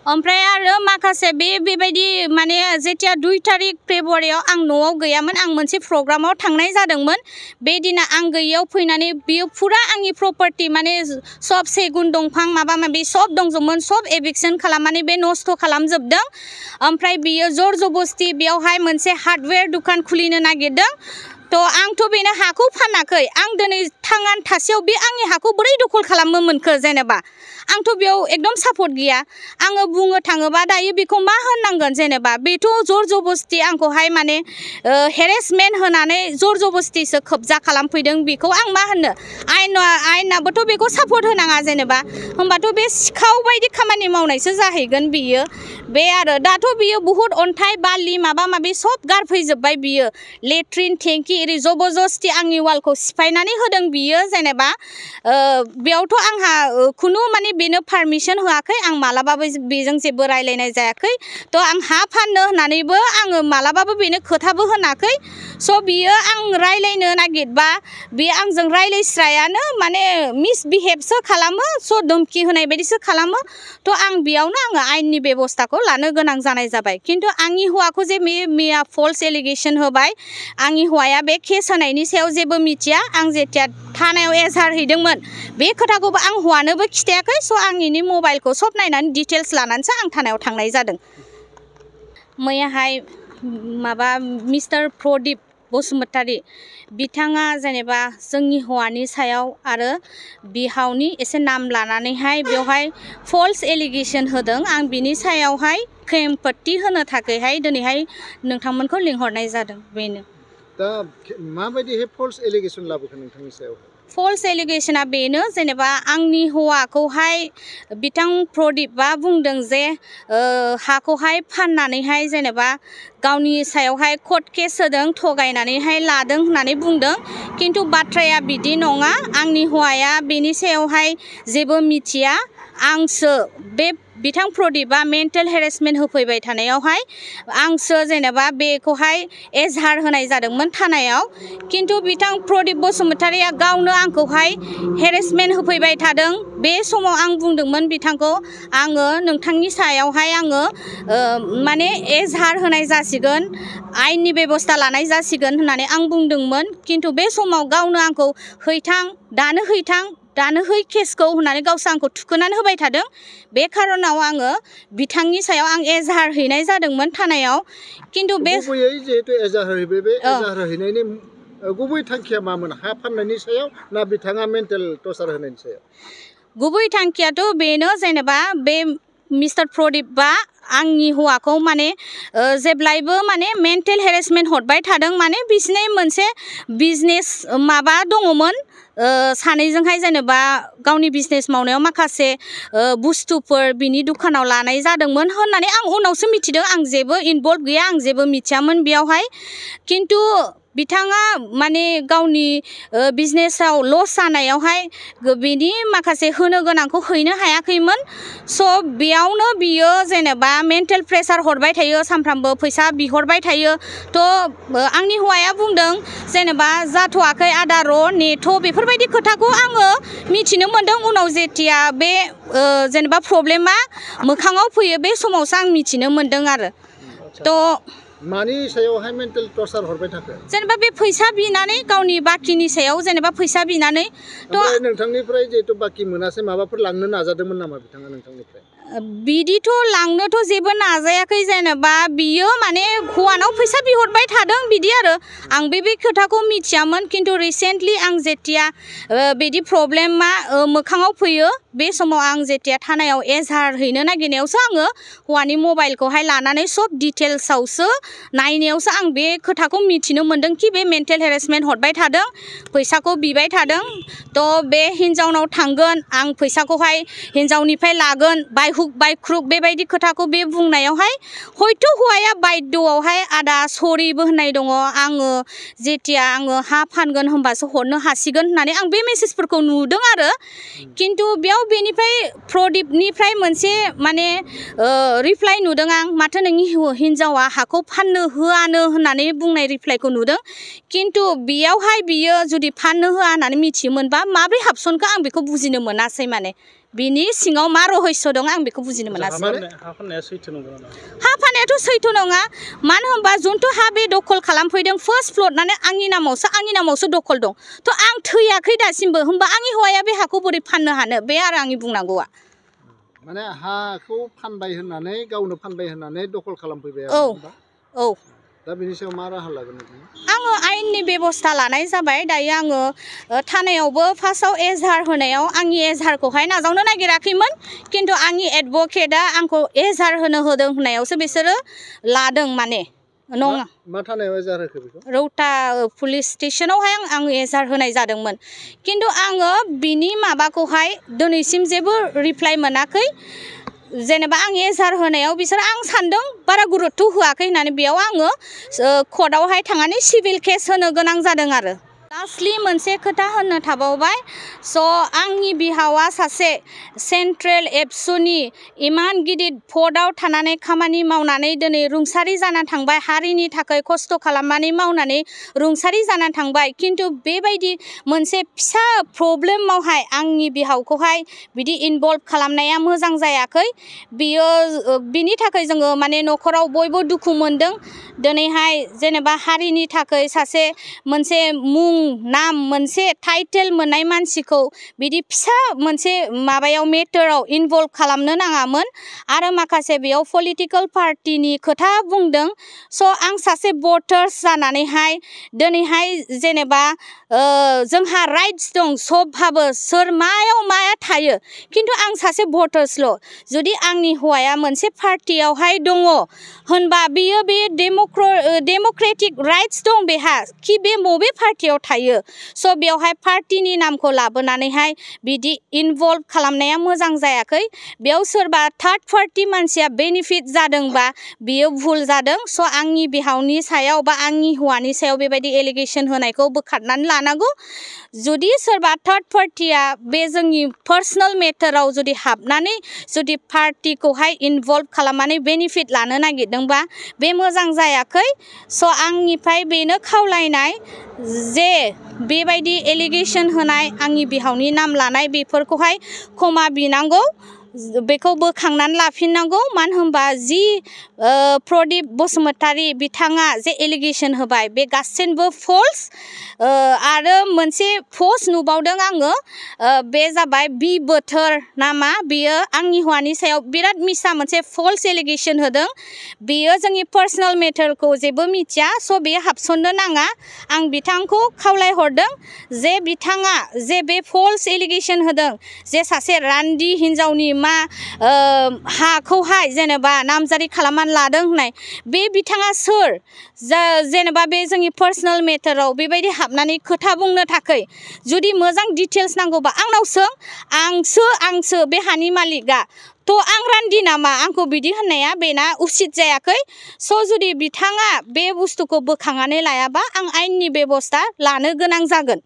ओमफ्राय आरो माखासे बेबायदि माने जेतिया 2 तारिख फेब्रुवारियाव आं न'आव गैयामोन आं मोनसे प्रग्रामाव थांनाय जादोंमोन बे दिना आं गैयैयाव फैनानै बियो फुरा आंनि प्रपार्टि माने सब सेगुन दंफां माबा माबि सब दंजोबोमोन सब एभिक्सन खालामनानै बे नस्थ' खालामजोबदों ओमफ्राय बियो जर जबस्ति बेयावहाय मोनसे हार्डवेयर दुखान खुलिनो नागिरदों तो आंथ' बेनो हाखौ फानाखै आं दिनै थांनानै थासेयाव बे आंनि हाखौ बोरै दखल खालामनो मोनखो जेनेबा आंथ' बेयाव एकदम सापर्ट गैया आङो बुंनो थाङोबा दायो बेखौ मा होननांगोन जेनेबा बेथ' जर जबस्ति आंखौहाय माने हेरेसमेन्ट होनानै जर जबस्तिसो खोबजा खालामफैदों बेखौ आं मा होननो आयेनाबोथ' बेखौ सापर्ट होनाङा जेनेबा होमबाथ' बे सिखाव बायदि खामानि मावनायसो जाहैगोन बियो बे आरो दाथ' बियो बुहुत अन्थाइ बालि माबा माबि सब गारफैजोब्बाय बियो लेट्रिन टेंकि एरै जबरदस्ति आंनि वालखौ सिफायनानै होदों बियो जेनेबा बेयावथ' आंहा खुनु माने बेनो पारमिसन होआखै आं मालाबाबो बेजों जेबो रायलायनाय जायाखै तो आं हा फाननो होननानैबो आङो मालाबाबो बेनो खोथाबो होनाखै स' बियो आं रायलायनो नागिरबा बे आंजों रायलायस्रायानो माने मिसबिहेभसो खालामो स' धमकि होनाय बायदिसो खालामो तो आं बेयावनो आङो आयेननि बेबस्थाखौ लानो गोनां जानाय जाबाय खिन्थु आंनि हौवाखौ जे मैया फल्स एलिगेसन होबाय आंनि हौवाया बे केस होनायनि सायाव जेबो मिथिया आं जेतिया थानायाव एजाहार हैदोंमोन बे खोथाखौबो आं हौवानोबो खिथायाखै स' आंनि मबाइलखौ सब नायनानै डिटेल्स लानानैसो आं थानायाव थांनाय जादों मैयाहाय माबा मिस्टार प्रदीप बसुमतारी बिथाङा जेनेबा जोंनि हौवानि सायाव आरो बिहावनि एसे नाम लानानैहाय बेवहाय फल्स एलिगेसन होदों आं बिनि सायावहाय खेमपट्टि होनो थाखायहाय दिनैहाय नोंथांमोनखौ लिंहरनाय जादों बेनो दा माबायदिहाय फल्स एलिगेसन लाबोखो नोंथांनि सायाव फल्स एलिगेशना बेनो जेनेबा आंनि हौवाखौहाय बिथां प्रदीपआ बुंदों जे हाखौहाय फाननानैहाय जेनेबा गावनि सायावहाय कर्ट केस होदों थगायनानैहाय लादों होननानै बुंदों खिन्थु बाथ्राया बिदि नङा आंनि हौवाया बेनि सायावहाय जेबो मिथिया आंसो बे बिथां प्रदीपआ मेन्टेल हेरेसमेन्ट होफैबाय थानायावहाय आंसो जेनेबा बेखौहाय एजाहार होनाय जादोंमोन थानायाव खिन्थु बिथां प्रदीप बसुमतारीया गावनो आंखौहाय हेरेसमेन्ट होफैबाय थादों बे समाव आं बुंदोंमोन बिथांखौ आङो नोंथांनि सायावहाय आङो माने एजाहार होनाय जासिगोन आयेननि बेबस्था लानाय जासिगोन होननानै आं बुंदोंमोन खिन्थु बे समाव गावनो आंखौ हैथां दानो है केसखौ होननानै गावसो आंखौ थुखोनानै होबाय थादों बे खारनाव आङो बिथांनि सायाव आं एजाहार हैनाय जादोंमोन थानायाव खिन्थु बे गुबैयै जिहेतु एजाहार हैबाय बे एजाहार हैनायनि गुबै थांखिया मामोन हा फाननायनि सायाव ना बिथाङा मेन्टेल टर्चार होनायनि सायाव गुबै थांखियाथ' बेनो जेनेबा बे मिस्टार प्रदीपआ आंनि हौवाखौ माने जेब्लायबो माने मेन्टेल हेरेसमेन्ट हरबाय थादों माने बिसिनि मोनसे बिजनेस माबा दङमोन सानैजोंहाय जेनेबा गावनि बिजनेस मावनायाव माखासे बुस्थुफोर बिनि दुखानाव लानाय जादोंमोन होननानै आं उनावसो मिथिदों आं जेबो इनभल्भ गैया आं जेबो मिथियामोन बेयावहाय खिन्थु बिथाङा माने गावनि बिजनेसाव लस जानायावहाय बिनि माखासे होनो गोनांखौ हैनो हायाखैमोन स' बेयावनो बियो जेनेबा मेन्टेल प्रेसार हरबाय थायो सानफ्रामबो फैसा बिहरबाय थायो थ' आंनि हौवाया बुंदों जेनेबा जाथ'वाखै आदा र' नेथ' बेफोरबायदि खोथाखौ आङो मिथिनो मोनदों उनाव जेतिया बे जेनेबा प्रब्लेमा मोखाङाव फैयो बे समावसो आं मिथिनो मोनदों आरो थ' मानि सायावहाय मेन्टेल टर्चार हरबाय थाखो जेनेबा बे फैसा बिनानै गावनि बाखिनि सायाव जेनेबा फैसा बिनानै थ' नोंथांनिफ्राय जिहेतु बाखि मोनासै माबाफोर लांनो नाजादोंमोन नामा बिथाङा नोंथांनिफ्राय बिदिथ' लांनोथ' जेबो नाजायाखै जेनेबा बियो माने हौवानाव फैसा बिहरबाय थादों बिदि आरो आं बे खोथाखौ मिथियामोन खिन्थु रिसेन्टलि आं जेतिया बिदि प्रब्लेमा मोखाङाव फैयो बे समाव आं जेतिया थानायाव एजाहार हैनो नागिरनायावसो आङो हौवानि मबाइलखौहाय लानानै सब डिटेल्सआवसो नायनायावसो आं बे खोथाखौ मिथिनो मोनदों कि बे मेन्टेल हेरेसमेन्ट हरबाय थादों फैसाखौ बिबाय थादों थ' बे हिन्जावनाव थांगोन आं फैसाखौहाय हिन्जावनिफ्राय लागोन बाय हुक बाय क्रुक बेबायदि खोथाखौ बे बुंनायावहाय हयथ' हौवाया बायद'आवहाय आदा सरिबो होननाय दङ आङो जेतिया आङो हा फानगोन होनबासो हरनो हासिगोन होननानै आं बे मेसेजफोरखौ नुदों आरो खिन्थु बेयाव बेनिफ्राय प्रदीपनिफ्राय मोनसे माने रिप्लाइ नुदों आं माथो नोंनि हिन्जावा हाखौ फाननो होआनो होननानै बुंनाय रिप्लाइखौ नुदों खिन्थु बेयावहाय बियो जुदि फाननो होआ होननानै मिथियोमोनबा माब्रै हाबसनखो आं बेखौ बुजिनो मोनासै माने बिनि सिङाव मा रहस्य दं आं बेखौ बुजिनो मोनासै हा फाननाया सैथो नंगौ ना हा फाननायाथ' सैथो नङा मानो होनबा जुनथु हा बे दखल खालामफैदों फार्स्ट फ्ल'र नानै आंनि नामावसो दखल दं थ' आं थैयाखै दासिमबो होमबा आंनि हौवाया बे हाखौ बोरै फाननो हानो बे आरो आंनि बुंनांगौआ माने हाखौ फानबाय होननानै गावनो फानबाय होननानै दखल खालामफैबाय औ दा बेनि सायाव मा राहा लागोन आङो आयेननि बेबस्था लानाय जाबाय दायो आङो थानायावबो फार्स्टआव एजाहार होनायाव आंनि एजाहारखौहाय नाजावनो नागिराखैमोन खिन्थु आंनि एडभकेटआ आंखौ एजाहार होदों होननायावसो बिसोरो लादों माने नङा मा थानायाव एजाहार होखो बेखौ रौता पुलिस स्टेशनावहाय आं एजाहार होनाय जादोंमोन खिन्थु आङो बिनि माबाखौहाय दिनैसिम जेबो रिप्लाइ मोनाखै जेनेबा आं एजाहार होनायाव बिसोर आं सान्दों बारा गुरुत्व होआखै होननानै बेयाव आङो कर्टआवहाय थांनानै सिभिल केस होनो गोनां जादों आरो लास्टलि मोनसे खोथा होननो थाबावबाय स' आंनि बिहावा सासे सेन्ट्रेल एबसुनि इमान गिदिर पदआव थानानै खामानि मावनानै दिनै रुंसारि जाना थांबाय हारिनि थाखाय खस्थ' खालामनानै मावनानै रुंसारि जाना थांबाय खिन्थु बेबायदि मोनसे फिसा प्रब्लेमावहाय आंनि बिहावखौहाय बिदि इनभल्भ खालामनाया मोजां जायाखै बिनि थाखाय जोङो माने न'खराव बयबो दुखु मोनदों दिनैहाय जेनेबा हारिनि थाखाय सासे मोनसे मुं नाम मोनसे टाइटेल मोननाय मानसिखौ बिदि फिसा मोनसे माबायाव मेटाराव इनभल्भ खालामनो नाङामोन आरो माखासे बेयाव पलिटिकल पार्टिनि खोथा बुंदों स' आं सासे भटार्स जानानैहाय दिनैहाय जेनेबा जोंहा राइट्स दं सबहाबो सोर मायाव माया थायो खिन्थु आं सासे भटार्सल' जुदि आंनि हौवाया मोनसे पार्टियावहाय दङ होनबा बियो बे डेम'क्रेटिक राइट्स दं बेहा कि बे बबे पार्टियाव थायो स' बेवहाय पार्टिनि नामखौ लाबोनानैहाय बिदि इनभल्भ खालामनाया मोजां जायाखै बेयाव सोरबा थार्ड पार्टि मानसिया बेनिफिट जादोंबा बियो भुल जादों स' आंनि बिहावनि सायाव बा आंनि हौवानि सायाव बेबायदि एलिगेसन होनायखौ बोखारनानै लानांगौ जुदि सोरबा थार्ड पार्टिया बे जोंनि पार्सनेल मेटाराव जुदि हाबनानै जुदि पार्टिखौहाय इनभल्भ खालामनानै बेनिफिट लानो नागिरदोंबा बे मोजां जायाखै स' आंनिफ्राय बेनो खावलायनाय जे बेबायदि एलिगेसन होनाय आंनि बिहावनि नाम लानाय बेफोरखौहाय क्षमा बिनांगौ बेखौ बोखांनानै लाफिननांगौ मानो होनबा जि प्रदीप बसुमतारी बिथाङा जे एलिगेसन होबाय बे गासैबो फल्स आरो मोनसे पस्ट नुबावदों आङो बे जाबाय बि बोथोर नामा बियो आंनि हौवानि सायाव बिराद मिसा मोनसे फल्स एलिगेसन होदों बियो जोंनि पार्सनेल मेटारखौ जेबो मिथिया स' बेयो हाबसननो नाङा आं बिथांखौ खावलायहरदों जे बिथाङा जे बे फल्स एलिगेसन होदों जे सासे रान्दि हिन्जावनि मा हाखौहाय जेनेबा नामजारि खालामनानै लादों होननाय बे बिथाङा सोर जेनेबा बे जोंनि पार्सनेल मेटाराव बेबायदि हाबनानै खोथा बुंनो थाखाय जुदि मोजां डिटेल्स नांगौबा आंनाव सों आंसो बे हानि मालिकआ थ' आं रान्दि नामा आंखौ बिदि होननाया बेना उचित जायाखै स' जुदि बिथाङा बे बुस्थुखौ बोखांनानै लायाबा आं आयेननि बेबस्था लानो गोनां जागोन